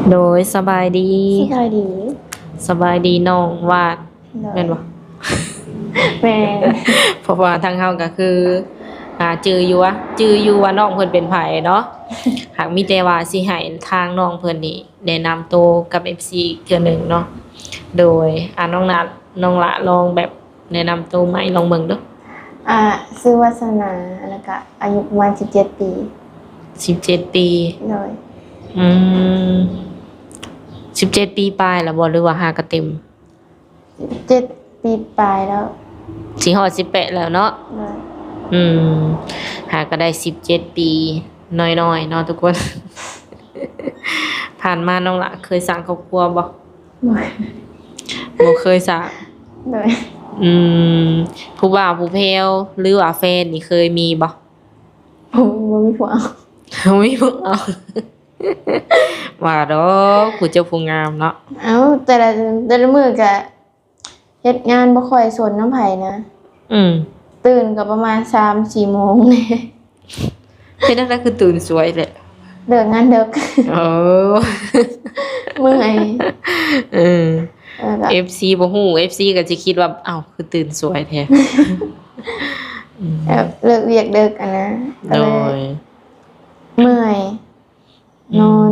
ໂດຍ ສະບາຍດີ ສະບາຍດີ ສະບາຍດີນ້ອງວາດ ໂດຍ ແມ່ນບໍ່? ແມ່ນ ເພາະວ່າທາງເຮົາກໍຄື ອ່າ ຈື່ຢູ່ວ່າ ຈື່ຢູ່ວ່ານ້ອງເພິ່ນເປັນໃຜເນາະ ຫາກມີແຕ່ວ່າຊິໃຫ້ທາງນ້ອງເພິ່ນນີ້ແນະນຳໂຕກັບເອັຟຊີອີກເທື່ອໜຶ່ງເນາະ. ໂດຍ ອ່າ ນ້ອງນາ ນ້ອງຫຼ້າລອງແບບ ແນະນຳໂຕໃໝ່ລອງເບິ່ງເດີ້. ອ່າ ຊື່ວັດສະໜາ ແລ້ວກະອາຍຸປະມານສິບເຈັດປີ. ສິບເຈັດປີ. ໂດຍ. ອືມ ສິບເຈັດປີປາຍແລ້ວບໍ່ ຫຼືວ່າຫາກະເຕັມ? ສິບເຈັດປີປາຍແລ້ວ. ຊິຮອດສິບແປດແລ້ວເນາະ. ໂດຍ. ອືມ ຫາກະໄດ້ສິບເຈັດປີນ້ອຍໆເນາະທຸກຄົນ. ຜ່ານມານ້ອງຫຼ້າເຄີຍສ້າງຄອບຄົວບໍ່? ບໍ່ ບໍ່ເຄີຍສ້າງ. ໂດຍ. ອືມ ຜູ້ບ່າວຜູ້ແພ້ວ ຫຼືວ່າແຟນນີ້ເຄີຍມີບໍ່? ບໍ່ ບໍ່ມີຜູ້ເອົາ. ບໍ່ມີຜູ້ເອົາ ວ່າດອກ ຜູ້ເຈົ້າຜູ້ງາມເນາະ. ເອົ້າ ແຕ່ລະ ແຕ່ລະມື້ກະເຮັດງານບໍ່ຄ່ອຍສົນນຳໃຜນະ. ອືມ ຕື່ນກໍປະມານສາມສີ່ໂມງ. ເຮັດແນວໃດຄືຕື່ນສວຍແທ້? ເລີກງານເດິກ. ໂອ້ ເມື່ອຍ. ເອີ ເອັຟຊີບໍ່ຮູ້ ເອັຟຊີກໍຊິຄິດວ່າ ເອົ້າ ຄືຕື່ນສວຍແທ້. ອືມ ແບບເລີກວຽກເດິກຫັ້ນນະ. ໂດຍ. ເມື່ອຍ ອືມ ນອນ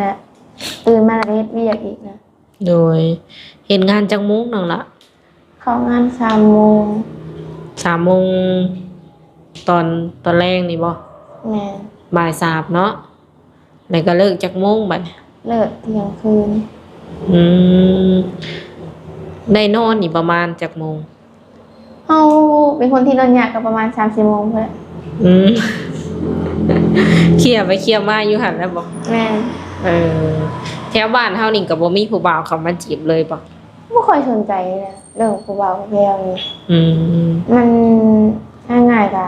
ນະ ຕື່ນມາແລ້ວກໍເຮັດວຽກອີກນະ. ໂດຍ. ເຮັດງານຈັກໂມງນ້ອງຫຼ້າ? ເຂົ້າງານສາມໂມງ. ສາມໂມງຕອນ ຕອນແລງນີ້ບໍ່? ແມ່ນ. ບ່າຍສາມເນາະ. ແລ້ວກໍເລີກຈັກໂມງບັດນີ້? ເລີກທ່ຽງຄືນ. ອືມ ໄດ້ນອນນີ້ປະມານຈັກໂມງ? ເຮົາເປັນຄົນທີ່ນອນຍາກ ກໍປະມານສາມສີ່ໂມງພຸ້ນແຫຼະ. ອືມ ເຄຍໄປເຄຍມາຢູ່ຫັ້ນແຫຼະບໍ່? ແມ່ນ. ເອີ ແຖວບ້ານເຮົານີ້ກໍບໍ່ມີຜູ້ບ່າວເຂົ້າມາຈີບເລີຍບໍ່? ບໍ່ຄ່ອຍສົນໃຈນະ ເລື່ອງຜູ້ບ່າວຜູ້ແພ້ວນີ້. ອືມ ມັນ ເອົາງ່າຍໆ ກະ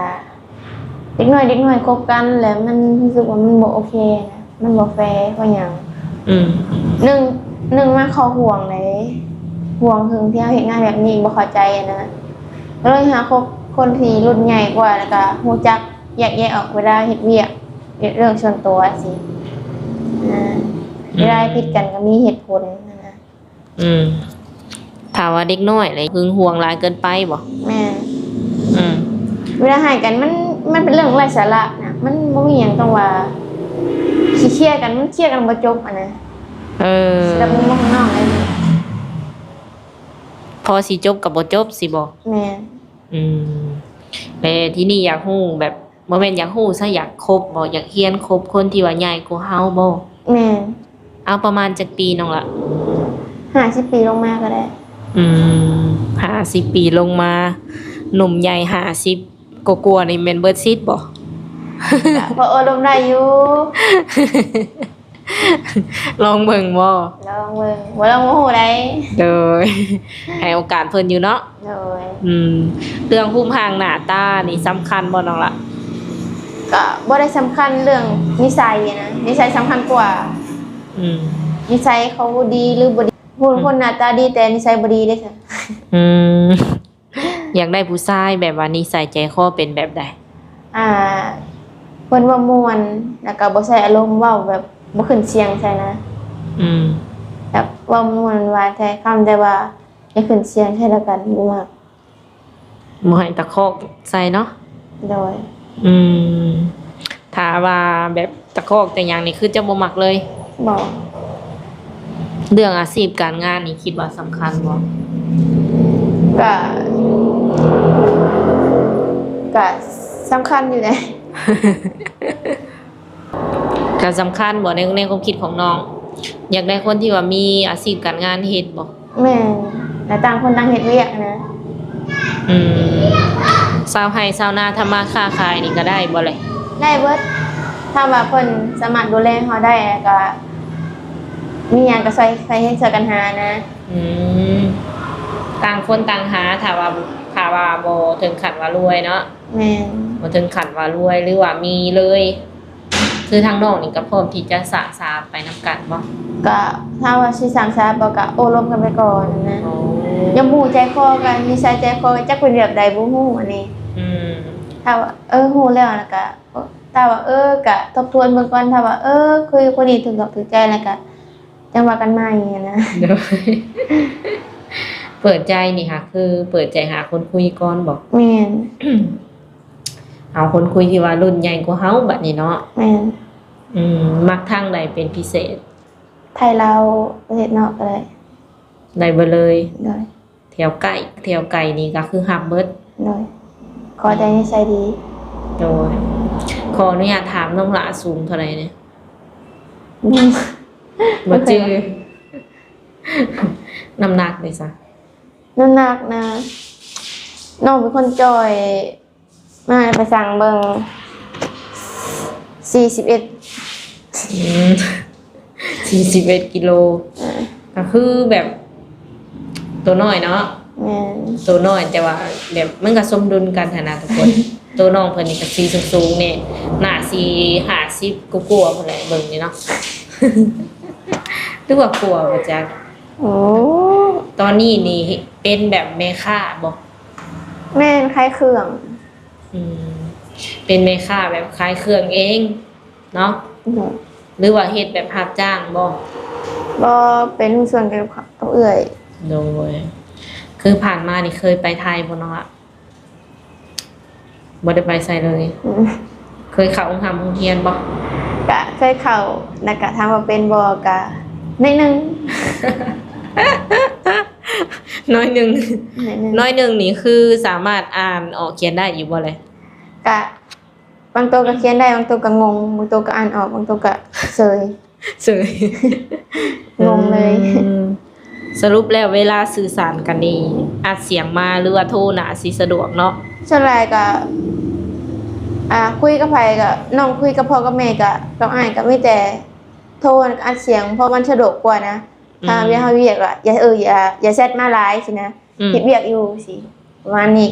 ເດັກນ້ອຍ ເດັກນ້ອຍຄົບກັນແລ້ວ ມັນຮູ້ສຶກວ່າມັນບໍ່ໂອເຄນະ ມັນບໍ່ແຟ ບໍ່ຫຍັງ. ອືມ ໜຶ່ງ ໜຶ່ງມາເຂົາຫວງເດ້ ຫວງເຖິງທີ່ເຮົາເຮັດງານແບບນີ້ ບໍ່ເຂົ້າໃຈນະ ກໍເລີຍຫາຄົບຄົນທີ່ລຸ້ນໃຫຍ່ກວ່າ ແລ້ວກະຮູ້ຈັກແຍກແຍະອອກເວລາເຮັດວຽກ ເຮັດເລື່ອງສ່ວນຕົວຊີ້ນະ. ອືມ ເວລາຜິດກັນກໍມີເຫດຜົນນະ. ອືມ ຖ້າວ່າເດັກນ້ອຍແລ້ວຫຶງຫວງຫຼາຍເກີນໄປບໍ່? ແມ່ນ. ອືມ ເວລາໃຫ້ກັນມັນ ມັນເປັນເລື່ອງໄຮ້ສາລະນະ ມັນບໍ່ມີຫຍັງຕ້ອງວ່າຊິເຄຍກັນ ມັນເຄຍກັນບໍ່ຈົບຫັ້ນນະ. ເອີ ສຳລັບມຸມມອງຂອງນ້ອງເດ້ ພໍຊິຈົບກໍບໍ່ຈົບຊີ້ບໍ່? ແມ່ນ. ອືມ ແລະ ທີນີ້ຢາກຮູ້ແບບ ບໍ່ແມ່ນຢາກຮູ້ຊະ ຢາກຄົບບໍ່? ຢາກຮຽນຄົບຄົນທີ່ວ່າໃຫຍ່ກວ່າເຮົາບໍ່? ແມ່ນ. ເອົາປະມານຈັກປີນ້ອງລະ? ຫ້າສິບປີລົງມາກໍໄດ້. ອືມ ຫ້າສິບປີລົງມາ ໜຸ່ມໃຫຍ່ຫ້າສິບກວ່າໆນີ້ແມ່ນເບິດສິດບໍ່? ກໍພໍໂອ້ລົມໄດ້ຢູ່. ລອງເບິ່ງບໍ່? ລອງເບິ່ງ ບໍ່ລອງບໍ່ຮູ້ໃດ. ໂດຍ ໃຫ້ໂອກາດເພິ່ນຢູ່ເນາະ. ໂດຍ. ອືມ ເລື່ອງຮູບຮ່າງໜ້າຕານີ້ສຳຄັນບໍ່ນ້ອງລະ? ກໍບໍ່ໄດ້ສຳຄັນ ເລື່ອງນິໄສນະ ນິໄສສຳຄັນກວ່າ. ອືມ ນິໄສເຂົາດີຫຼືບໍ່ດີ ຜູ້ ອືມ ຄົນໜ້າຕາດີແຕ່ນິໄສບໍ່ດີເດ້. ອືມ ຢາກໄດ້ຜູ້ຊາຍແບບວ່ານິໄສໃຈຄໍເປັນແບບໃດ? ອ່າ ເພິ່ນເວົ້າມ່ວນ ແລ້ວກໍບໍ່ໃສ່ອາລົມ ເວົ້າແບບບໍ່ຂຶ້ນສຽງໃສ່ນະ. ອືມ ແບບເວົ້າມ່ວນຫວານໃສ່ຄຳ ແຕ່ວ່າຢ່າຂຶ້ນສຽງໃສ່ແລ້ວກັນ ບໍ່ມັກ. ບໍ່ໃຫ້ຕະຄອກໃສ່ເນາະ. ໂດຍ. ອືມ ຖ້າວ່າແບບຕະຄອກແຕ່ຫຍັງນີ້ ຄືຈະບໍ່ມັກເລີຍ? ບໍ່. ເລື່ອງອາຊີບການງານນີ້ ຄິດວ່າສຳຄັນບໍ່? ກະ ກະສຳຄັນຢູ່ເດ້. ກໍສຳຄັນບໍ່ ໃນ ໃນຄວາມຄິດຂອງນ້ອງ? ຢາກໄດ້ຄົນທີ່ວ່າມີອາຊີບການງານເຮັດບໍ່? ແມ່ນ ແລະ ຕ່າງຄົນຕ່າງເຮັດວຽກນະ. ອືມ ຊາວໄຮ່ຊາວນາ ທຳມາຄ້າຂາຍນີ້ກໍໄດ້ບໍ່ແລະ? ໄດ້ເບິດ ຖ້າວ່າເພິ່ນສາມາດດູແລເຮົາໄດ້ ແລ້ວກໍມີຫຍັງກໍຊ່ອຍ ຊ່ອຍເຮັດຊ່ອຍກັນຫານະ. ອືມ ຕ່າງຄົນຕ່າງຫາ ຖ້າວ່າ ຖ້າວ່າບໍ່ເຖິງຂັ້ນວ່າລວຍເນາະ. ແມ່ນ. ບໍ່ເຖິງຂັ້ນວ່າລວຍ ຫຼືວ່າມີເລີຍ ຄືທາງນ້ອງນີ້ກໍພ້ອມທີ່ຈະສ້າງສາໄປນຳກັນບໍ່? ກໍຖ້າວ່າຊິສ້າງສາບໍ່ ກໍໂອ້ລົມກັນໄປກ່ອນນະ. ໂອ້ ຍັງບໍ່ຮູ້ໃຈຄໍ ກໍນິໄສໃຈຄໍ ກໍຈັກເປັນແບບໃດບໍ່ຮູ້ອັນນີ້. ອືມ ຖ້າວ່າ ເອີ ຮູ້ແລ້ວ ແລ້ວກໍ ຖ້າວ່າ ເອີ ກໍທົບທວນເບິ່ງກ່ອນ ຖ້າວ່າ ເອີ ຄືຄົນນີ້ຖືກອົກຖືກໃຈ ແລ້ວກໍ ຈັ່ງວ່າກັນໃໝ່ຫັ້ນນະ. ໂດຍ ເປີດໃຈນີ້ຫາ ຄືເປີດໃຈຫາຄົນຄຸຍກ່ອນບໍ? ແມ່ນ. ເອົາຄົນຄຸຍທີ່ວ່າລຸ້ນໃຫຍ່ກວ່າເຮົາບັດນີ້ເນາະ. ແມ່ນ. ອືມ ມັກທາງໃດເປັນພິເສດ? ໄທ ລາວ ປະເທດນອກກໍໄດ້. ໄດ້ເບິດເລີຍ? ໂດຍ. ແຖວໃກ້ ແຖວໄກນີ້ກໍຄືຮັບເບິດ? ໂດຍ. ຂໍແຕ່ນິໄສດີ. ໂດຍ. ຂໍອະນຸຍາດຖາມ ນ້ອງຫຼ້າສູງເທົ່າໃດແດ່? ບໍ່ຈື່. ນ້ຳໜັກເດຊະ? ນ້ຳໜັກນະ ນ້ອງເປັນຄົນຈ່ອຍ ມາໄປຊັ່ງເບິ່ງ ສີ່ສິບເອັດ. ອືມ ສີ່ສິບເອັດກິໂລ. ເອີ ກໍຄືແບບໂຕນ້ອຍເນາະ. ແມ່ນ. ໂຕນ້ອຍ ແຕ່ວ່າແບບມັນກໍສົມດຸນກັນຫັ້ນນະທຸກຄົນ. ໂຕນ້ອງເພິ່ນນີ້ກໍຊິສູງໆ ນີ້ ໜ້າຊິຫ້າສິບກວ່າໆ ພຸ້ນແຫຼະ ເບິ່ງນີ້ເນາະ. ຫຼືວ່າກວ່າບໍ່ຈັກ. ໂອ້ ຕອນນີ້ນີ້ເປັນແບບແມ່ຄ້າບໍ່? ແມ່ນ ຂາຍເຄື່ອງ. ອືມ ເປັນແມ່ຄ້າແບບຂາຍເຄື່ອງເອງເນາະ? ໂດຍ. ຫຼືວ່າເຮັດແບບຮັບຈ້າງບໍ່? ບໍ່ ເປັນຫຸ້ນສ່ວນກັບເອື້ອຍ. ໂດຍ. ຄືຜ່ານມານີ້ເຄີຍໄປໄທບໍ່ນ້ອງ? ບໍ່ໄດ້ໄປໃສເລີຍ. ອືມ ເຄີຍເຂົ້າໂຮງຮ່ຳໂຮງຮຽນບໍ່? ກະເຄີຍເຂົ້າ ແລ້ວກະຖາມວ່າເປັນບໍ່ ກະໜ້ອຍໜຶ່ງ. ໜ້ອຍໜຶ່ງ. ໜ້ອຍໜຶ່ງ. ໜ້ອຍໜຶ່ງນີ້ຄືສາມາດອ່ານອອກຂຽນໄດ້ຢູ່ບໍ່ແລະ? ກະບາງໂຕກໍຂຽນໄດ້ ບາງໂຕກໍງົງ ບາງໂຕກໍອ່ານອອກ ບາງໂຕກໍເຊີຍ. ເຊີຍ. ງົງເລີຍ. ອືມ ສະຫຼຸບແລ້ວເວລາສື່ສານກັນນີ້ ອັດສຽງມາ ຫຼືວ່າໂທໜ້າຊິສະດວກເນາະ? ສ່ວນຫຼາຍກໍ ອ່າ ຄຸຍກັບໃຜກໍ ນ້ອງຄຸຍກັບພໍ່ກັບແມ່ກໍ ກັບອ້າຍກໍມີແຕ່ໂທອັດສຽງ ເພາະມັນສະດວກກວ່ານະ. ອືມ ຖ້າເວລາເຮົາວຽກກໍ ຢ່າ ເອີ ຢ່າ ຢ່າແຊັດມາຫຼາຍຊີ້ນະ. ອືມ ເຮັດວຽກຢູ່ຊີ້ ປະມານນີ້.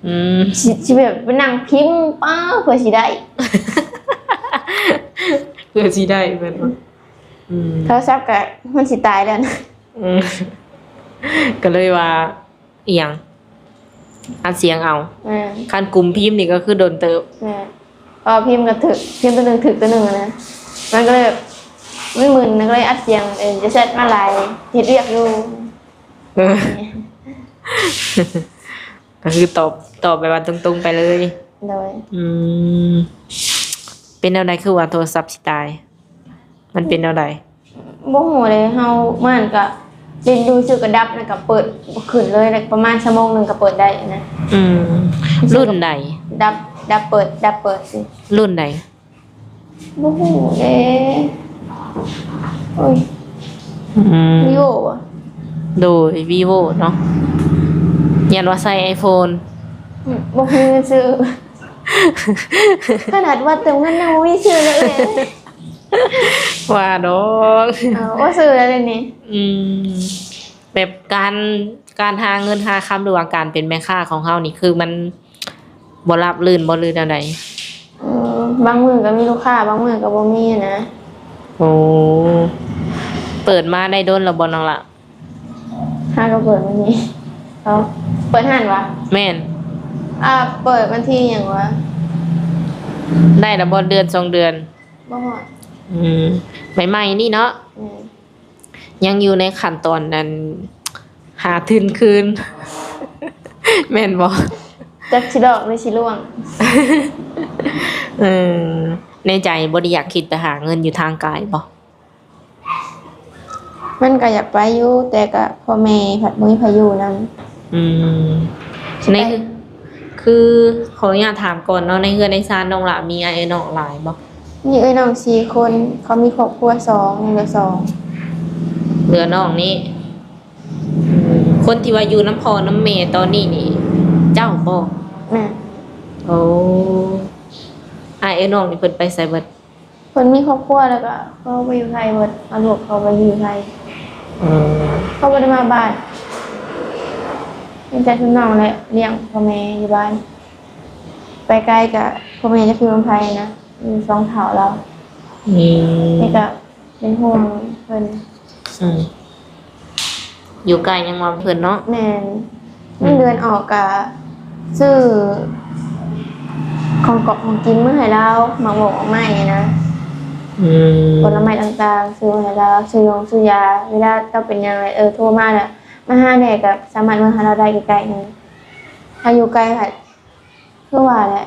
ອືມ ຊິ ຊິແບບໄປນັ່ງພິມ ປ້າ ເພື່ອຊິໄດ້ ເພື່ອຊິໄດ້ແມ່ນບໍ່? ອືມ ໂທລະສັບກໍມັນຊິຕາຍແລ້ວນະ. ອືມ ກໍເລີຍວ່າອີ່ຫຍັງ ອັດສຽງເອົາ. ແມ່ນ. ຄັນກຸມພິມນີ້ກໍຄືດົນເຕີບ. ແມ່ນ. ເພາະວ່າພິມກໍຖືກ ພິມຕົວໜຶ່ງຖືກຕົວໜຶ່ງນະ ມັນກໍເລີຍແບບມັນມຶນ ກໍເລີຍອັດສຽງ. ເອີ ຢ່າແຊັດມາຫຼາຍ ເຮັດວຽກຢູ່. ເອີ ກໍຄືຕອບ ຕອບແບບວ່າຕົງໆໄປເລີຍ. ໂດຍ. ອືມ ເປັນແນວໃດຄືວ່າໂທລະສັບຊິຕາຍ? ມັນເປັນແນວໃດ? ບໍ່ຮູ້ເດ້ ເຮົາ ມື້ນັ້ນກະຫຼິ້ນຢູ່ຊື່ກະດັບ ແລ້ວກະເປີດຂຶ້ນເລີຍ ແລ້ວປະມານຊົ່ວໂມງໜຶ່ງກະເປີດໄດ້ນະ. ອືມ ລຸ້ນໃດ? ດັບ ດັບເປີດ ດັບເປີດຊີ້. ລຸ້ນໃດ? ບໍ່ຮູ້ເດ້. ໂອ້ຍ ອືມ ວິໂວ ບໍ່? ໂດຍ ວິໂວເນາະ. ຢ້ານວ່າໃຊ້ໄອໂຟນ. ອືມ ບໍ່ມີເງິນຊື້. ຂະໜາດວ່າເຕີມເງິນຍັງບໍ່ມີຊື້ເລີຍ. ວ່າດອກ. ເອີ ບໍ່ຊື້ແລ້ວດຽວນີ້. ອືມ ແບບການ ການຫາເງິນຫາຄຳ ຫຼືວ່າການເປັນແມ່ຄ້າຂອງເຮົານີ້ ຄືມັນບໍ່ລາບລື່ນບໍ່ ຫຼືແນວໃດ? ເອີ ບາງມື້ກໍມີລູກຄ້າ ບາງມື້ກໍບໍ່ມີນະ. ໂອ້ ເປີດມາໄດ້ດົນແລ້ວບໍ່ນ້ອງລະ? ຫາກໍເປີດມື້ນີ້. ເອົາ ເປີດຮ້ານຫວາ? ແມ່ນ. ອ່າ ເປີດວັນທີຫຍັງຫວາ? ໄດ້ແລ້ວບໍ່ ເດືອນສອງເດືອນ? ບໍ່ຮອດ. ອືມ ໃໝ່ໆນີ້ເນາະ. ແມ່ນ. ຍັງຢູ່ໃນຂັ້ນຕອນອັນຫາທຶນຄືນ ແມ່ນບໍ່? ຈັກຊິຫຼອກຫຼືຊິລ່ວງ. ເອີ ໃນໃຈບໍ່ໄດ້ຢາກຄິດໄປຫາເງິນຢູ່ທາງກາຍບໍ່? ມັນກໍຢາກໄປຢູ່ ແຕ່ກໍພໍ່ແມ່ພັດບໍ່ມີໃຜຢູ່ນຳ. ອືມ ໃນ ຄືຂໍອະນຸຍາດຖາມກ່ອນເນາະ ໃນເຮືອນໃນຊານນ້ອງຫຼ້າມີອ້າຍເອື້ອຍນ້ອງຫຼາຍບໍ່? ມີເອື້ອຍນ້ອງສີ່ຄົນ ເຂົາມີຄອບຄົວສອງ ຍັງເຫຼືອສອງ. ເຫຼືອນ້ອງນີ້ ຄົນທີ່ວ່າຢູ່ນຳພໍ່ນຳແມ່ຕອນນີ້ນີ້ ເຈົ້າບໍ່? ແມ່ນ. ໂອ້ ອ້າຍເອື້ອຍນ້ອງນີ້ເພິ່ນໄປໃສເບິດ? ເພິ່ນມີຄອບຄົວແລ້ວກໍເຂົາໄປຢູ່ໄທເບິດ ເອົາລູກເຂົາໄປຢູ່ໄທ. ອືມ ເຂົາບໍ່ໄດ້ມາບ້ານ ມີແຕ່ຊຸມນ້ອງແຫຼະລ້ຽງພໍ່ແມ່ຢູ່ບ້ານ. ໄປໄກກໍພໍ່ແມ່ຈັກຢູ່ນຳໃຜນະ ມີສອງເຖົ້າລາວ. ອືມ ນີ້ກໍເປັນຫ່ວງເພິ່ນ. ອືມ ຢູ່ໃກ້ຍັງວ່າເພິ່ນເນາະ. ແມ່ນ. ອືມ ເງິນເດືອນອອກກະຊື້ຂອງກອບຂອງກິນມາໃຫ້ລາວ ໝາກໝົກໝາກໄມ້ນະ. ອືມ ຜົນລະໄມ້ຕ່າງໆ ຊື້ໃຫ້ລາວ ຊື້ຢົງຊື້ຢາ ເວລາເຈົ້າເປັນຫຍັງ ເອີ ໂທມາລະມາຫາແດ່ ກໍສາມາດມາຫາລາວໄດ້ໃກ້ໆນີ້. ຖ້າຢູ່ໄກກໍຄືວ່າແຫຼະ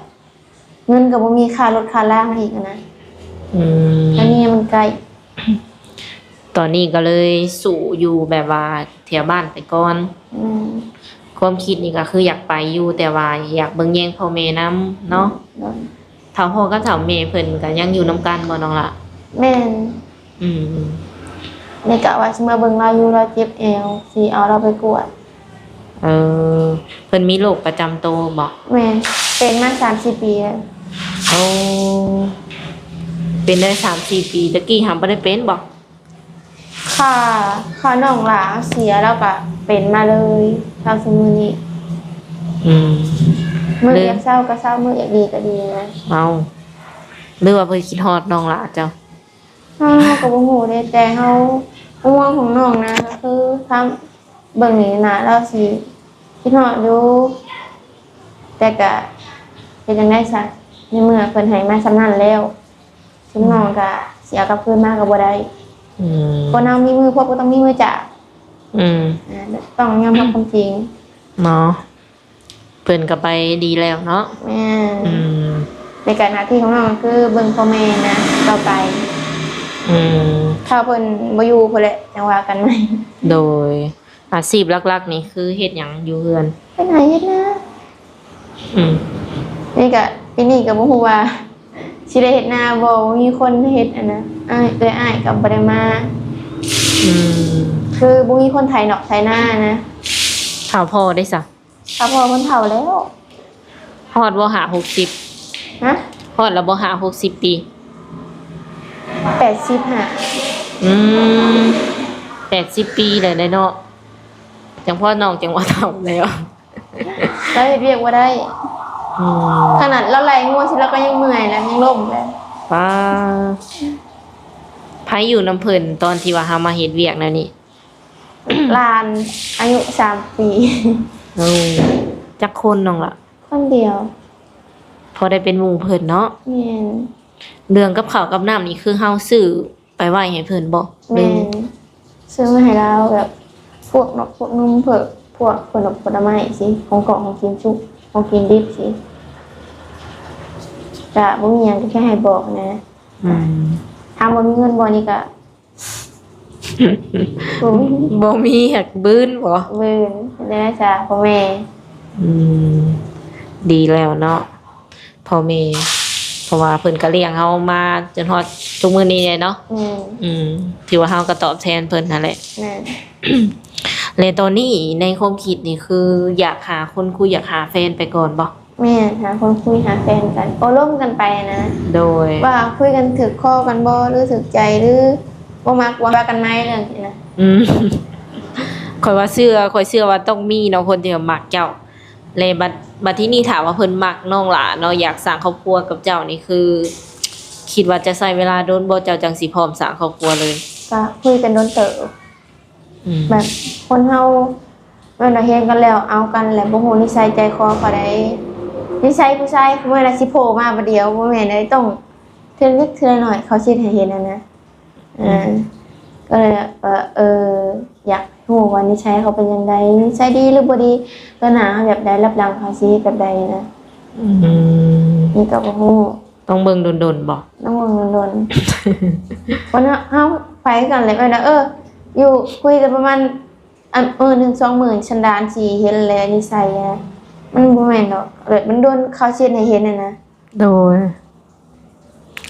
ເງິນກໍບໍ່ມີ ຄ່າລົດຄ່າລາງອີກຫັ້ນນະ. ອືມ ອັນນີ້ມັນໃກ້. ຕອນນີ້ກໍເລີຍສູ້ຢູ່ແບບວ່າແຖວບ້ານໄປກ່ອນ. ແມ່ນ. ຄວາມຄິດນີ້ກໍຄືຢາກໄປຢູ່ ແຕ່ວ່າຢາກເບິ່ງແຍງພໍ່ແມ່ນຳເນາະ. ໂດຍ. ເຖົ້າພໍ່ກັບເຖົ້າແມ່ເພິ່ນກໍຍັງຢູ່ນຳກັນບໍ່ນ້ອງລະ? ແມ່ນ. ອືມ ແມ່ກະວ່າຊິມາເບິ່ງລາວຢູ່ ລາວເຈັບແອວ ຊິເອົາລາວໄປກວດ. ເອີ ເພິ່ນມີໂລກປະຈຳໂຕບໍ່? ແມ່ນ ເປັນມາສາມສີ່ປີແລ້ວ. ໂອ້ ເປັນໄດ້ສາມສີ່ປີ ແຕ່ກີ້ຫາບໍ່ໄດ້ເປັນບໍ່? ຂ້າ ຂ້ານ້ອງຫຼ້າເສຍ ລາວກະເປັນມາເລີຍ ເທົ່າຊຸມື້ນີ້. ອືມ ມື້ຢາກເຊົາກະເຊົາ ມື້ຢາກດີກະດີນະ. ເອົ້າ ຫຼືວ່າເພິ່ນຄິດຮອດນ້ອງຫຼ້າເຈົ້າ? ເຮົາ ເຮົາກໍບໍ່ຮູ້ເດ້ ແຕ່ເຮົາ ມຸມມອງຂອງນ້ອງນະ ກໍຄືຖ້າເບິ່ງນີ້ນະ ລາວຊິຄິດຮອດຢູ່ ແຕ່ກະເຮັດຈັ່ງໃດຊະ ໃນເມື່ອເພິ່ນໃຫ້ມາສ່ຳນັ້ນແລ້ວ ຊຸມນ້ອງກະຊິເອົາກັບຄືນມາກໍບໍ່ໄດ້. ອືມ ຄົນເຮົາມີມືພົບກໍຕ້ອງມີມືຈາກ. ອືມ ອ່າ ຕ້ອງຍອມຮັບຄວາມຈິງເນາະ. ເພິ່ນກໍໄປດີແລ້ວເນາະ. ແມ່ນ. ອືມ ໃນການໜ້າທີ່ຂອງນ້ອງກໍຄືເບິ່ງພໍ່ແມ່ນະ ຕໍ່ໄປ. ອືມ ຖ້າເພິ່ນບໍ່ຢູ່ພຸ້ນແຫຼະ ຈັ່ງວ່າກັນໃໝ່. ໂດຍ. ອາຊີບຫຼັກໆນີ້ຄືເຮັດຫຍັງຢູ່ເຮືອນ? ເຮັດໄຮ່ເຮັດນາ. ອືມ ນີ້ກະ ປີນີ້ກະບໍ່ຮູ້ວ່າຊິໄດ້ເຮັດນາບໍ່ ບໍ່ມີຄົນເຮັດຫັ້ນນະ ອ້າຍ ເອື້ອຍອ້າຍກະບໍ່ໄດ້ມາ. ອືມ ຄືບໍ່ມີຄົນໄຖນອກໄຖນານະ. ເຖົ້າພໍ່ເດ້ຊະ? ເຖົ້າພໍ່ເພິ່ນເຖົ້າແລ້ວ. ຮອດບໍ່ຫ້າຫົກສິບ? ຮະ? ຮອດແລ້ວບໍ່ຫ້າຫົກສິບປີ? ແປດສິບຫ້າ. ອືມ ແປດສິບປີແລ້ວເນາະ ຈັ່ງພໍ້ນ້ອງຈັ່ງວ່າເຖົ້າແລ້ວ. ລາວເຮັດວຽກບໍ່ໄດ້. ອືມ ຂະໜາດລາວໄລ່ງົວຊິລາວກໍຍັງເມື່ອຍແລ້ວ ຍັງລົ້ມແລ້ວ. ປ້າ ໃຜຢູ່ນຳເພິ່ນຕອນທີ່ວ່າເຮົາມາເຮັດວຽກແນວນີ້? ຫຼານອາຍຸສາມປີ. ໂອ້ ຈັກຄົນນ້ອງລະ? ຄົນດຽວ. ພໍໄດ້ເປັນໝູ່ເພິ່ນເນາະ. ແມ່ນ. ເລື່ອງກັບເຂົ້າກັບນ້ຳນີ້ຄືເຮົາຊື້ ໄປໄວ້ໃຫ້ເພິ່ນບໍ່? ແມ່ນ. ຊື້ມາໃຫ້ລາວແບບພວກໜົກພວກນຸ່ມ ເພິ່ນ ພວກຜົນ ຜົນລະໄມ້ຊີ້ ຂອງກອງ ຂອງກິນສຸກ ຂອງກິນດິບຊີ້ ກະບໍ່ມີຫຍັງ ກະແຄ່ໃຫ້ບອກນະ. ອືມ ຖາມວ່າມີເງິນບໍ່ນີ້ກະ ບໍ່ມີ ບໍ່ມີ ຫາກບືນບໍ່? ບືນ ແນວໃດຊະ ພໍ່ແມ່. ອືມ ດີແລ້ວເນາະ. ພໍ່ແມ່ ເພາະວ່າເພິ່ນກໍລ້ຽງເຮົາມາຈົນຮອດທຸກມື້ນີ້ແຫຼະເນາະ. ແມ່ນ. ອືມ ຖືວ່າເຮົາກໍຕອບແທນເພິ່ນຫັ້ນແຫຼະ. ແມ່ນ. ແລະ ຕອນນີ້ໃນຄວາມຄິດນີ້ຄືຢາກຫາຄົນຄຸຍ ຢາກຫາແຟນໄປກ່ອນບໍ່? ແມ່ນ ຫາຄົນຄຸຍ ຫາແຟນກັນ ໂອ້ລົມກັນໄປນະ. ໂດຍ. ວ່າຄຸຍກັນຖືກຄໍກັນບໍ່ ຫຼືຖືກໃຈ ຫຼືບໍ່ມັກ ວ່າກັນໃໝ່ເລື່ອງນີ້ນະ. ອືມ ຂ້ອຍວ່າເຊື່ອ ຂ້ອຍເຊື່ອວ່າຕ້ອງມີເນາະ ຄົນທີ່ວ່າມັກເຈົ້າ. ແລະ ບັດ ບັດທີນີ້ຖ້າວ່າເພິ່ນມັກນ້ອງຫຼ້າເນາະ ຢາກສ້າງຄອບຄົວກັບເຈົ້ານີ້ ຄືຄິດວ່າຈະໃຊ້ເວລາດົນບໍ່ ເຈົ້າຈັ່ງຊິພ້ອມສ້າງຄອບຄົວເລີຍ? ກະຄຸຍກັນດົນເຕີບ. ອືມ ແບບຄົນເຮົາແມ່ນວ່າເຮັດກັນແລ້ວເອົາກັນແຫຼະ ບໍ່ຮູ້ນິໄສໃຈຄໍເຂົາໃດ. ນິໄສຜູ້ຊາຍຄືວ່າລະຊິໂຜມາບາດດຽວ ບໍ່ແມ່ນເດ້ ຕ້ອງເທື່ອເລັກເທື່ອນ້ອຍ ເຂົາຊິເຮັດໃຫ້ເຫັນຫັ້ນນະ. ເອີ ອືມ ກໍເລີຍ ເອີ ເອີ ຢາກຮູ້ວ່ານິໄສເຂົາເປັນຈັ່ງໃດ ນິໄສດີຫຼືບໍ່ດີ ຕໍ່ໜ້າເຮົາແບບໃດ ລັບຫຼັງເຂົາຊິເຮັດແບບໃດນະ. ອືມ ນີ້ກໍບໍ່ຮູ້ ຕ້ອງເບິ່ງດົນໆບໍ່? ຕ້ອງເບິ່ງດົນໆ ເພາະເຮົາ ເຮົາໄປຄືກັນແຫຼະ ແມ່ນວ່າ ເອີ ຢູ່ຄຸຍກັນປະມານ ອັນ ມື້ໜຶ່ງສອງມື້ ສັນດານຊິເຫັນແຫຼະ ນິໄສນະ ມັນບໍ່ແມ່ນດອກ ແບບມັນດົນເຂົາຊິເຮັດໃຫ້ເຫັນຫັ້ນນະ. ໂດຍ.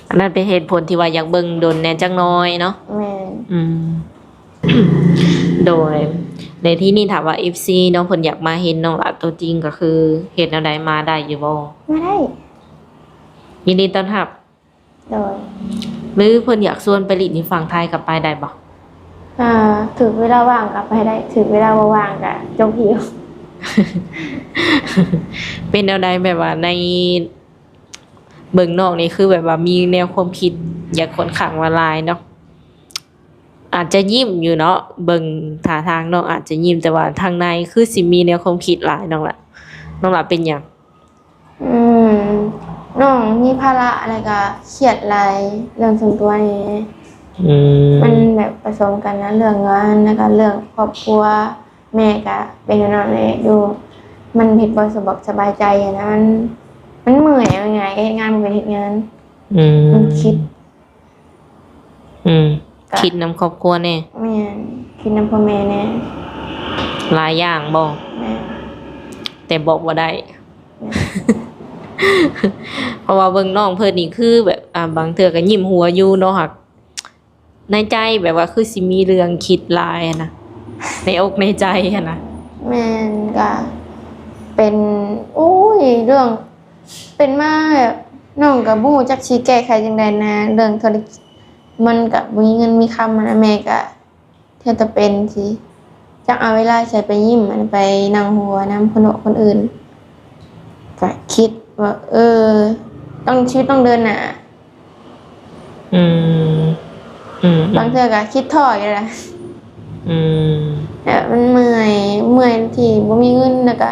ອັນນັ້ນເປັນເຫດຜົນທີ່ວ່າຢາກເບິ່ງດົນແດ່ຈັກໜ້ອຍເນາະ. ແມ່ນ. ອືມ ໂດຍ. ໃນທີ່ນີ້ຖ້າວ່າເອັຟຊີເນາະ ເພິ່ນຢາກມາເຫັນນ້ອງຫຼ້າຕົວຈິງ ກໍຄືເຮັດແນວໃດ ມາໄດ້ຢູ່ບໍ່? ມາໄດ້. ຍິນດີຕ້ອນຮັບ. ໂດຍ. ຫຼືເພິ່ນຢາກຊວນໄປຫຼິ້ນຢູ່ຝັ່ງໄທ ກໍໄປໄດ້ບໍ່? ອ່າ ຖືກເວລາວ່າງກໍໄປໄດ້ ຖືກເວລາບໍ່ວ່າງກໍຈົບຮີບ. ເປັນແນວໃດ ແບບວ່າໃນ ເບິ່ງນ້ອງນີ້ຄືແບບວ່າມີແນວຄວາມຄິດຢາກຂ້ອນຂ້າງວ່າຫຼາຍເນາະ ອາດຈະຍິ້ມຢູ່ເນາະ ເບິ່ງທ່າທາງນ້ອງອາດຈະຍິ້ມ ແຕ່ວ່າທາງໃນຄືຊິມີແນວຄວາມຄິດຫຼາຍ ນ້ອງລະ ນ້ອງລະເປັນຫຍັງ? ອືມ ນ້ອງມີພາລະ ແລ້ວກະຄຽດຫຼາຍເລື່ອງສ່ວນຕົວແດ່. ອືມ ມັນແບບປະສົມກັນນະ ເລື່ອງງານ ແລ້ວກະເລື່ອງຄອບຄົວ. ແມ່ກະເປັນແນວນັ້ນແຫຼະ ຢູ່ ມັນເຮັດບໍ່ສະບາຍ ສະບາຍໃຈຫັ້ນນະ ມັນ ມັນເມື່ອຍ ເອົາງ່າຍໆ ກະເຮັດງານບໍ່ເປັນເຮັດງານ. ອືມ ມັນຄິດ ອືມ ກະຄິດນຳຄອບຄົວແດ່. ແມ່ນ ຄິດນຳພໍ່ແມ່ແດ່. ຫຼາຍຢ່າງບໍ່? ແມ່ນ ແຕ່ບອກບໍ່ໄດ້. ແມ່ນ ເພາະວ່າເບິ່ງນ້ອງເພິ່ນນີ້ຄືແບບ ອ່າ ບາງເທື່ອກະຍິ້ມຫົວຢູ່ເນາະ ຫາກໃນໃຈແບບວ່າຄືຊິມີເລື່ອງຄິດຫຼາຍຫັ້ນນະ ໃນອົກໃນໃຈຫັ້ນນະ. ແມ່ນ ກະເປັນ ໂອ້ຍ ເລື່ອງ ເປັນມາແບບ ນ້ອງກະບໍ່ຮູ້ຈັກຊິແກ້ໄຂຈັ່ງໃດນະ ເລື່ອງທຸລະກິດ ມັນກະບໍ່ມີເງິນມີຄຳຫັ້ນນະ ແມ່ກະເທື່ອແຕ່ເປັນຊິ ຈັກເອົາເວລາໃສໄປຍິ້ມ ໄປນັ່ງຫົວນຳຄົນ ຄົນອື່ນ ກະຄິດວ່າ ເອີ ຕ້ອງ ຊີວິດຕ້ອງເດີນໜ້າ. ອືມ ອືມ ບາງເທື່ອກະຄິດທໍ້ຢູ່ເດ. ອືມ ແບບມັນເມື່ອຍ ເມື່ອຍທີ່ບໍ່ມີເງິນ ແລ້ວກະ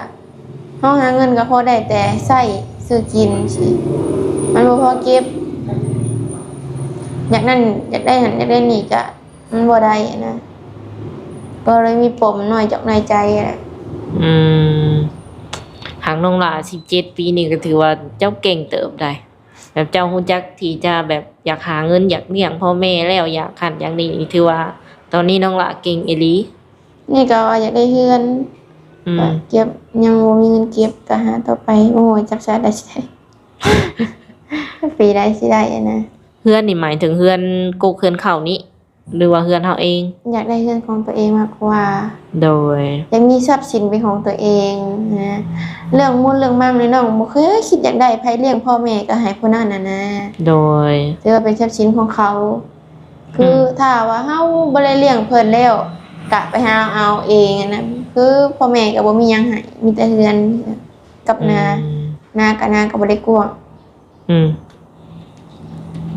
ເຮົາຫາເງິນກະພໍໄດ້ແຕ່ໃຊ້ ຊື້ກິນຊີ້ ມັນບໍ່ພໍເກັບ. ຢາກນັ້ນ ຢາກໄດ້ຫັ້ນ ຢາກໄດ້ນີ້ ກະມັນບໍ່ໄດ້ຫັ້ນນະ ກໍເລີຍມີປົມນ້ອຍຈອກນ້ອຍໃຈຫັ້ນແຫຼະ. ອືມ ຫາກນ້ອງຫຼ້າສິບເຈັດປີນີ້ ກະຖືວ່າເຈົ້າເກັ່ງເຕີບໃດ. ແບບເຈົ້າຮູ້ຈັກທີ່ຈະແບບຢາກຫາເງິນ ຢາກລ້ຽງພໍ່ແມ່ແລ້ວ ຢາກຫັ້ນຢາກນີ້ ຖືວ່າຕອນນີ້ນ້ອງຫຼ້າເກັ່ງອີ່ຫຼີ. ນີ້ກະວ່າຢາກໄດ້ເຮືອນ ອືມ ກະເກັບ ຍັງບໍ່ມີເງິນເກັບ ກະຫາຕໍ່ໄປ ບໍ່ຮູ້ຈັກຊາດໃດຊິໄດ້ ປີໃດຊິໄດ້ຫັ້ນນະ. ເຮືອນນີ້ໝາຍເຖິງເຮືອນກົກເຮືອນເຂົ້ານີ້ ຫຼືວ່າເຮືອນເຮົາເອງ? ຢາກໄດ້ເຮືອນຂອງຕົວເອງມາກກວ່າ. ໂດຍ ຢາກມີຊັບສິນເປັນຂອງຕົວເອງນະ. ເລື່ອງໝູ່ເລື່ອງໝັ້ງນີ້ ນ້ອງບໍ່ເຄີຍຄິດຢາກໄດ້ໃຜລ້ຽງພໍ່ແມ່ກະໃຫ້ຜູ້ນັ້ນຫັ້ນນະ. ໂດຍ ຖືວ່າເປັນຊັບສິນຂອງເຂົາ ຄື ອືມ ຖ້າວ່າເຮົາບໍ່ໄດ້ລ້ຽງເພິ່ນແລ້ວ ກະໄປຫາເອົາເອງຫັ້ນນະ ຄືພໍ່ແມ່ກະບໍ່ມີຫຍັງໃຫ້ ມີແຕ່ເຮືອນກັບນາ. ອືມ ນາກະ ນາກະບໍ່ໄດ້ກວ້າງ. ອືມ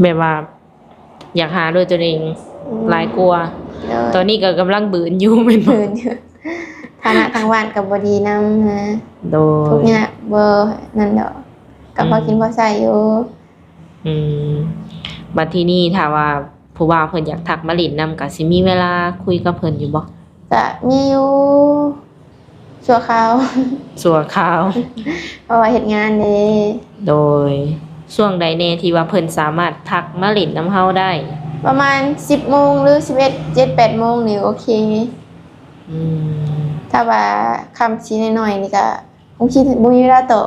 ແບບວ່າ ຢາກຫາດ້ວຍຕົນເອງ ອືມ ຫຼາຍກວ່າ. ໂດຍ ຕອນນີ້ກະກຳລັງບືນຢູ່ແມ່ນບໍ່? ບືນຢູ່ ຖານະທາງບ້ານກະບໍ່ດີນຳນະ. ໂດຍ ທຸກຍາກ ບໍ່ນັ້ນດອກ ກະ ອືມ ພໍກິນພໍໃຊ້ຢູ່. ອືມ ບັດທີນີ້ຖ້າວ່າຜູ້ບ່າວເພິ່ນຢາກທັກມາຫຼິ້ນນຳ ກະຊິມີເວລາຄຸຍກັບເພິ່ນຢູ່ບໍ່? ກະມີຢູ່ ຊົ່ວຄາວ ຊົ່ວຄາວ ເພາະວ່າເຮັດງານເດ້. ໂດຍ ຊ່ວງໃດແດ່ທີ່ວ່າເພິ່ນສາມາດທັກມາຫຼິ້ນນຳເຮົາໄດ້? ປະມານສິບໂມງ ຫຼື ສິບເອັດ ເຈັດ ແປດໂມງນີ້ໂອເຄ. ອືມ ຖ້າວ່າຄ່ຳຊິໜ້ອຍໆນີ້ກະຄົງຊິບໍ່ມີເວລາຕອບ.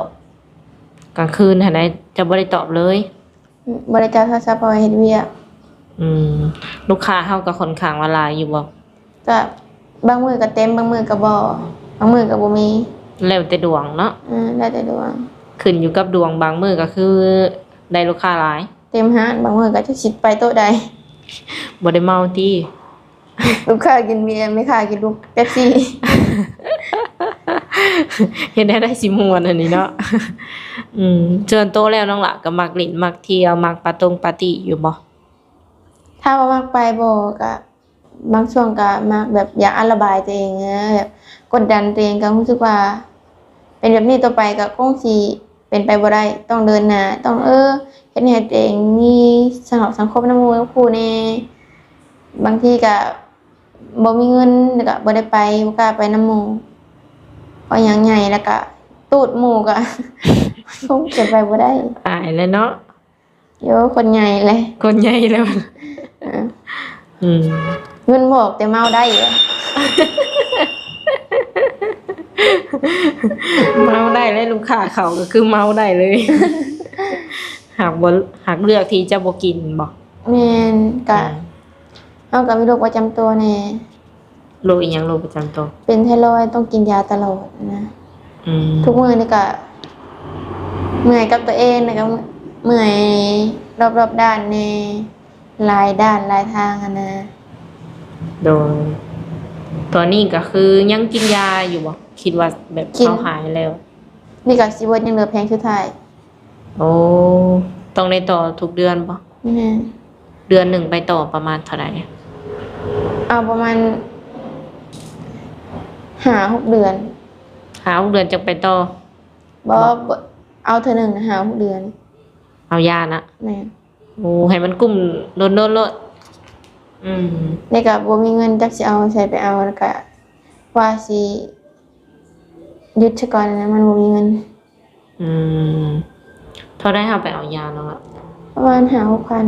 ກາງຄືນຫັ້ນໃດ ເຈົ້າບໍ່ໄດ້ຕອບເລີຍ? ບໍ່ໄດ້ຈັບໂທລະສັບ ເພາະວ່າເຮັດວຽກ. ອືມ ລູກຄ້າເຮົາກະຂ້ອນຂ້າງວ່າຫຼາຍຢູ່ບໍ່? ກະບາງມື້ກະເຕັມ ບາງມື້ກະບໍ່ ບາງມື້ກະບໍ່ມີ. ແລ້ວແຕ່ດວງເນາະ. ອືມ ແລ້ວແຕ່ດວງ ຂຶ້ນຢູ່ກັບດວງ. ບາງມື້ກະຄືໄດ້ລູກຄ້າຫຼາຍ ເຕັມຮ້ານ ບາງມື້ກະຈັກຊິໄປໂຕະໃດ. ບໍ່ໄດ້ເມົາຕິ? ລູກຄ້າກິນເບຍ ແມ່ຄ້າກິນລູກເປັບຊີ. ເຮັດແນວໃດຊິມ່ວນອັນນີ້ເນາະ. ອືມ ສ່ວນໂຕແລ້ວນ້ອງຫຼ້າກະມັກຫຼິ້ນ ມັກທ່ຽວ ມັກປາຕົງປາຕີ້ຢູ່ບໍ່? ຖ້າວ່າມັກໄປບໍ່ ກະບາງຊ່ວງກະມັກແບບຢາກອັດລະບາຍຕົວເອງນະ ແບບກົດດັນຕົວເອງ ກະຮູ້ສຶກວ່າເປັນແບບນີ້ຕໍ່ໄປກະຄົງຊິ ເປັນໄປບໍ່ໄດ້ ຕ້ອງເດີນໜ້າ ຕ້ອງ ເອີ ເຮັດໃຫ້ຕົວເອງມີສັງ ສັງຄົມນຳໝູ່ນຳຄູ່ແດ່. ບາງທີກະບໍ່ມີເງິນ ແລ້ວກະບໍ່ໄດ້ໄປ ບໍ່ກ້າໄປນຳໝູ່ ເພາະຫຍັງໃຫຍ່ ແລ້ວກະຕູດໝູ່ກະຄົງເປັນໄປບໍ່ໄດ້. ອາຍແຫຼະເນາະ. ໂຍ ຄົນໃຫຍ່ແຫຼະ ຄົນໃຫຍ່ແລ້ວ. ເອີ ອືມ ເງິນບໍ່ອອກແຕ່ເມົາໄດ້. ເມົາໄດ້ແລ້ວ ລູກຄ້າເຂົ້າກະຄືເມົາໄດ້ເລີຍ. ຫາກບໍ່ ຫາກເລືອກທີ່ຈະບໍ່ກິນບໍ່? ແມ່ນ ກະ ອືມ ເຮົາກະມີໂລກປະຈຳຕົວແດ່. ໂລກອີ່ຫຍັງ? ໂລກປະຈຳຕົວ ເປັນໄທຣອຍ ຕ້ອງກິນຢາຕະຫຼອດນະ. ອືມ ທຸກມື້ນີ້ກະເມື່ອຍກັບຕົວເອງ ແລ້ວກະເມື່ອຍຮອບໆດ້ານແດ່ ຫຼາຍດ້ານຫຼາຍທາງຫັ້ນນະ. ໂດຍ ຕອນນີ້ກະຄືຍັງກິນຢາຢູ່ບໍ່? ຄິດວ່າແບບ ກິນ ເຮົາຫາຍແລ້ວ ນີ້ກະຊິເບິດ ຍັງເຫຼືອແຜງສຸດທ້າຍ. ໂອ້ ຕ້ອງໄດ້ຕໍ່ທຸກເດືອນບໍ່? ແມ່ນ. ເດືອນໜຶ່ງໄປຕໍ່ປະມານເທົ່າໃດ? ເອົາປະມານຫ້າຫົກເດືອນ. ຫ້າຫົກເດືອນຈັ່ງໄປຕໍ່? ບໍ່ ບໍ່ ບໍ່ ເອົາເທື່ອໜຶ່ງຫ້າຫົກເດືອນ. ເອົາຢານະ? ແມ່ນ. ໂອ້ ໃຫ້ມັນກຸ້ມດົນໆໂລດ. ອືມ. ແລ້ວກໍບໍ່ມີເງິນຈັກຊິເອົາໃສໄປເອົາ ແລ້ວກໍວ່າຊິຢຸດຊະກ່ອນນະ ມັນບໍ່ມີເງິນ. ອືມ. ເທົ່າໃດເຮົາໄປເອົາຢານ້ອງລະ? ປະມານຫ້າຫົກພັນ.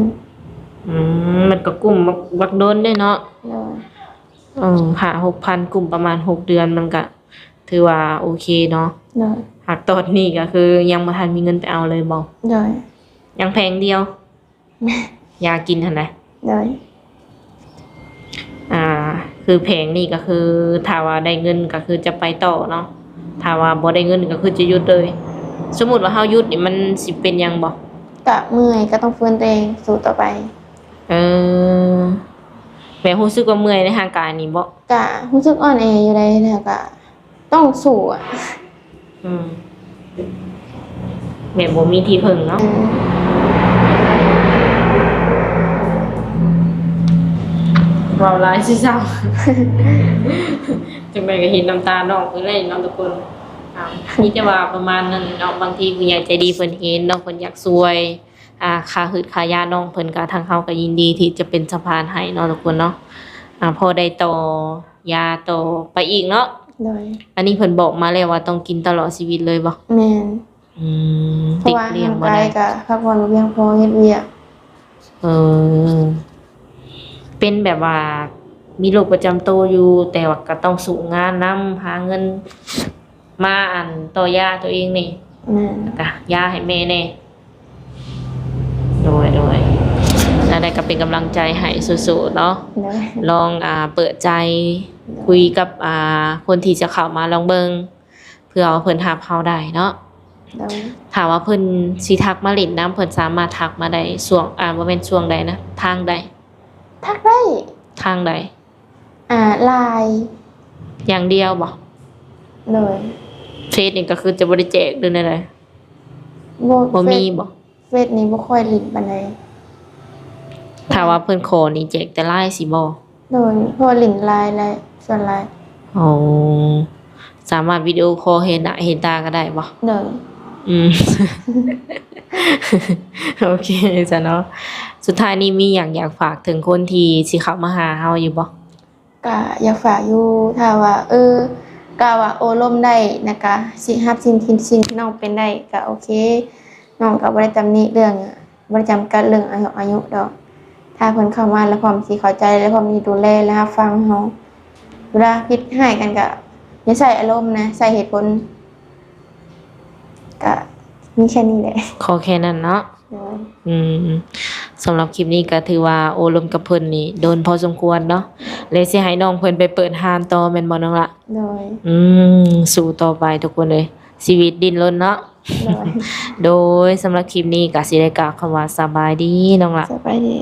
ອືມ ມັນກໍກຸ້ມບັກ ບັກດົນເດ້ເນາະ. ໂດຍ. ເອີ ຫ້າຫົກພັນ ກຸ້ມປະມານຫົກເດືອນ ມັນກະຖືວ່າໂອເຄເນາະ. ໂດຍ. ຫາກຕອນນີ້ກໍຄືຍັງບໍ່ທັນມີເງິນໄປເອົາເລີຍບໍ່? ໂດຍ. ຍັງແຜງດຽວ ຢາກິນຫັ້ນນະ? ໂດຍ. ອ່າ ຄືແຜງນີ້ກໍຄື ຖ້າວ່າໄດ້ເງິນກໍຄືຈະໄປຕໍ່ເນາະ, ຖ້າວ່າບໍ່ໄດ້ເງິນກໍຄືຈະຢຸດເລີຍ. ສົມມຸດວ່າເຮົາຢຸດນີ້ ມັນຊິເປັນຫຍັງບໍ່? ກະເມື່ອຍ ກໍຕ້ອງຟື້ນຕົວເອງ ສູ້ຕໍ່ໄປ. ເອີ ແບບຮູ້ສຶກວ່າເມື່ອຍໃນຮ່າງກາຍນີ້ບໍ່? ກະຮູ້ສຶກອ່ອນແອຢູ່ໃດ ແລ້ວກະຕ້ອງສູ້ອະ. ອືມ ແບບບໍ່ມີທີ່ເພິ່ງເນາະ. ອືມ ເວົ້າຫຼາຍຊິເສົ້າ ຈັ່ງໃດກໍເຫັນນ້ຳຕານ້ອງເພິ່ນເລີຍເນາະທຸກຄົນ. ອ່າ ມີແຕ່ວ່າປະມານນັ້ນເນາະ, ບາງທີຜູ້ໃຫຍ່ໃຈດີເພິ່ນເຫັນເນາະ ເພິ່ນຢາກຊ່ວຍ ອ່າ ຄ່າຫືດຄ່າຢານ້ອງເພິ່ນ ກໍທາງເຮົາກໍຍິນດີທີ່ຈະເປັນສະພານໃຫ້ເນາະທຸກຄົນເນາະ. ອ່າ ພໍໄດ້ຕໍ່ຢາຕໍ່ໄປອີກເນາະ. ໂດຍ. ອັນນີ້ເພິ່ນບອກມາແລ້ວວ່າຕ້ອງກິນຕະຫຼອດຊີວິດເລີຍບໍ່? ແມ່ນ. ອືມ ຕິດລ້ຽງບໍ່ໄດ້ ເພາະວ່າຮ່າງກາຍກໍພັກຜ່ອນບໍ່ພຽງພໍ ເຮັດວຽກ. ເອີ ເປັນແບບວ່າມີໂລກປະຈຳໂຕຢູ່ ແຕ່ວ່າກໍຕ້ອງສູ້ງານນຳ ຫາເງິນມາ ອັນ ຕໍ່ຢາຕົວເອງນີ້. ແມ່ນ. ແລ້ວກະຢາໃຫ້ແມ່ແດ່. ໂດຍ ໂດຍ. ແນວໃດກໍເປັນກຳລັງໃຈໃຫ້ສູ້ໆເນາະ. ໂດຍ. ລອງ ອ່າ ເປີດໃຈ ໂດຍ ຄຸຍກັບ ອ່າ ຄົນທີ່ຈະເຂົ້າມາລອງເບິ່ງ ເພື່ອວ່າເພິ່ນຮັບເຮົາໄດ້ເນາະ. ໂດຍ. ຖ້າວ່າເພິ່ນຊິທັກມາຫຼິ້ນນຳ ເພິ່ນສາມາດທັກມາໄດ້ຊ່ວງ ອ່າ ບໍ່ແມ່ນຊ່ວງໃດນະ ທາງໃດ? ທັກໄດ້. ທາງໃດ? ອ່າ ລາຍ ຢ່າງດຽວບໍ່? ໂດຍ. ເຟສນີ້ກໍຄືຈະບໍ່ໄດ້ແຈກ ຫຼືແນວໃດ? ບໍ່ ບໍ່ມີ ເຟສ ບໍ່? ເຟສນີ້ບໍ່ຄ່ອຍຫຼິ້ນປານໃດ. ຖ້າວ່າເພິ່ນຂໍນີ້ແຈກແຕ່ລາຍຊິບໍ່? ໂດຍ. ເພາະວ່າຫຼິ້ນລາຍແຫຼະສ່ວນຫຼາຍ. ໂອ້ ສາມາດວິດີໂອຄໍເຫັນໜ້າເຫັນຕາກໍໄດ້ບໍ່? ໂດຍ. ອືມ ໂອເຄຊະເນາະ. ສຸດທ້າຍນີ້ມີຫຍັງຢາກຝາກເຖິງຄົນທີ່ຊິເຂົ້າມາຫາເຮົາຢູ່ບໍ່? ກະຢາກຝາກຢູ່ ຖ້າວ່າ ເອີ ກະວ່າໂອ້ລົມໄດ້ ແລ້ວກະຊິຮັບສິ່ງທີ່ ສິ່ງທີ່ນ້ອງເປັນໄດ້ ກະໂອເຄ. ນ້ອງກະບໍ່ໄດ້ຕຳໜິເລື່ອງ ບໍ່ໄດ້ຈຳກັດເລື່ອງອາຍຸ ອາຍຸດອກ. ຖ້າເພິ່ນເຂົ້າມາແລ້ວພ້ອມຊິເຂົ້າໃຈ ແລ້ວພ້ອມທີ່ດູແລ ແລະ ຮັບຟັງເຮົາ. ເວລາຜິດຮ້າຍກັນກະຢ່າໃຊ້ອາລົມນະ ໃຊ້ເຫດຜົນ. ກະມີແຄ່ນີ້ແຫຼະ. ຂໍແຄ່ນັ້ນເນາະ. ໂດຍ. ອືມ ສຳລັບຄລິບນີ້ກໍຖືວ່າໂອ້ລົມກັບເພິ່ນນີ້ດົນພໍສົມຄວນເນາະ ແລະ ຊິໃຫ້ນ້ອງເພິ່ນໄປເປີດຮ້ານຕໍ່ແມ່ນບໍ່ນ້ອງລະ? ໂດຍ. ອືມ ສູ້ຕໍ່ໄປທຸກຄົນເອີຍ ຊີວິດດີ້ນລົນເນາະ. ໂດຍ. ໂດຍ ສຳລັບຄລິບນີ້ກໍຊິໄດ້ກ່າວຄຳວ່າສະບາຍດີນ້ອງລະ. ສະບາຍດີ.